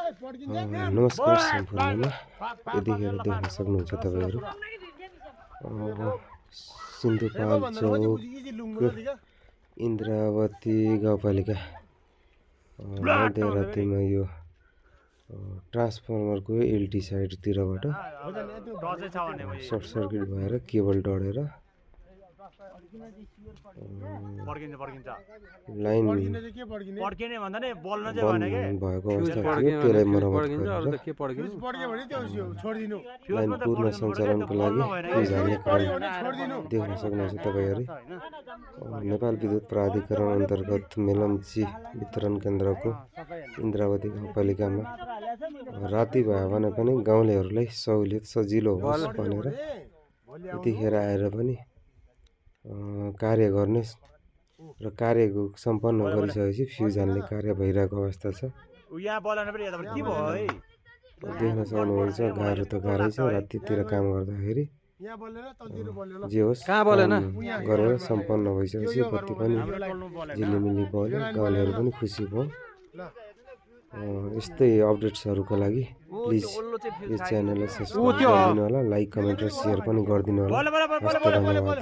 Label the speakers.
Speaker 1: नमस्कार सम्पूर्णमा यतिखेर देख्न सक्नुहुन्छ तपाईँहरू सिन्धुपाल्चोक इन्द्रावती गाउँपालिका मध्यरातिमा यो ट्रान्सफर्मरको एलटी साइडतिरबाट सर्ट सर्किट भएर केबल डढेर लाइन भएको अवस्था थियो। त्यसलाई मर्मत गरेर लाइन पूर्ण सञ्चालनको लागि फ्युज हाल्ने काम देख्न सक्नुहुन्छ तपाईँहरू। नेपाल विद्युत प्राधिकरण अन्तर्गत मेलम्ची वितरण केन्द्रको इन्द्रावती गाउँपालिकामा राति भयो भने पनि गाउँलेहरूलाई सहुलियत सजिलो होस् भनेर यतिखेर आएर पनि कार्य गर्ने र कार्यको सम्पन्न गरिसकेपछि फ्युज हाल्ने कार्य भइरहेको अवस्था छ। देख्न सक्नुहुन्छ गाह्रो त गाह्रै छ। रातितिर काम गर्दाखेरि जे होस् गरेर सम्पन्न भइसकेपछि बत्ती पनि झिलिमिली बल्यो, गाउँलेहरू पनि खुसी भयो। यस्तै अपडेट्सहरूको लागि प्लिज यो च्यानललाई सब्सक्राइब गरिदिनु होला, लाइक कमेन्ट र सेयर पनि गरिदिनु होला। हस्त धन्यवाद।